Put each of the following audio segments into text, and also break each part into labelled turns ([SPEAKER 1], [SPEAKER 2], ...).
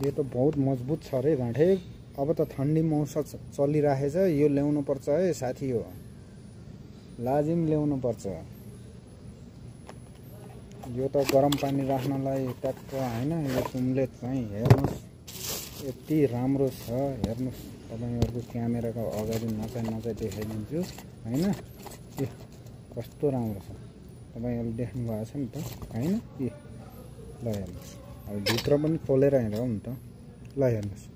[SPEAKER 1] यो त बहुत मजबुत छ रे गाँठे। अब त ठन्डी मौसम चलिरहेछ, यो ल्याउनु पर्छ है साथी। हो लाजिम ल्याउनु पर्छ यो त गरम पानी राख्नलाई ट्याक्क हैन। यो तुमले चाहिँ हेर्नुस् यति राम्रो छ। हेर्नुस् तपाईहरुको क्यामेराको अगाडि नचाइ देखाइदिन्छु हैन। के कस्तो राम्रो छ तपाईहरुले देख्नु भएको छ नि त हैन। के ल हेर्नुस्, अब भित्र पनि खोलेर हेरौँ नि त। ल हेर्नुस्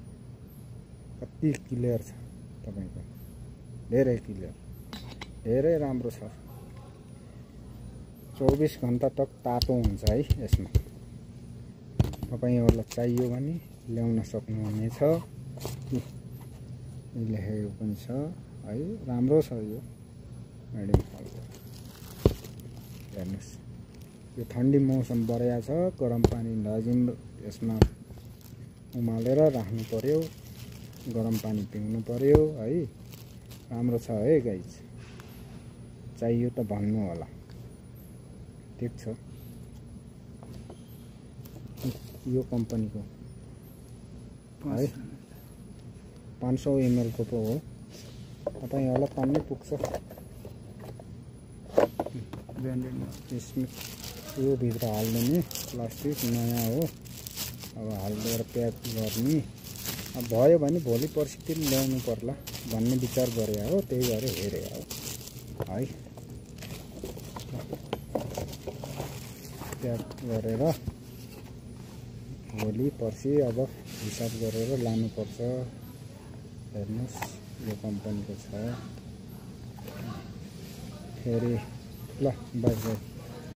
[SPEAKER 1] कति क्लियर छ तपाईको, धेरै क्लियर, धेरै राम्रो छ। 24 घण्टा तक तातो हुन्छ है यसमा। तपाईहरुलाई चाहियो भने ल्याउन सक्नुहुनेछ। लेखेको पनि छ है, राम्रो छ यो मेडियम खालको। हेर्नुस् यो ठन्डी मौसम बढिया छ। गरम पानी लाजिम यसमा उमालेर राख्नु पर्यो, गरम पानी पिउनु पर्यो है। राम्रो छ है गाइस, चाहियो त भन्नु होला। ठीक छ, यो कम्पनीको है 500 ml को पो हो। तपाईहरुलाई कम्मै पुग्छ। यसमा यो भित्र हाल्दिने प्लास्टिक नयाँ हो। अब हालेर प्याक गर्ने। अब भयो भने भोलि पर्सितिर ल्याउनु पर्ला भन्ने विचार गरे हो, त्यही गरे हेरे हो है। प्याक गरेर भोलि पर्सि अब हिसाब गरेर लानु पर्छ। हेर्नुस् यो कम्पनीको छ फेरि। ल बाइ बाइ।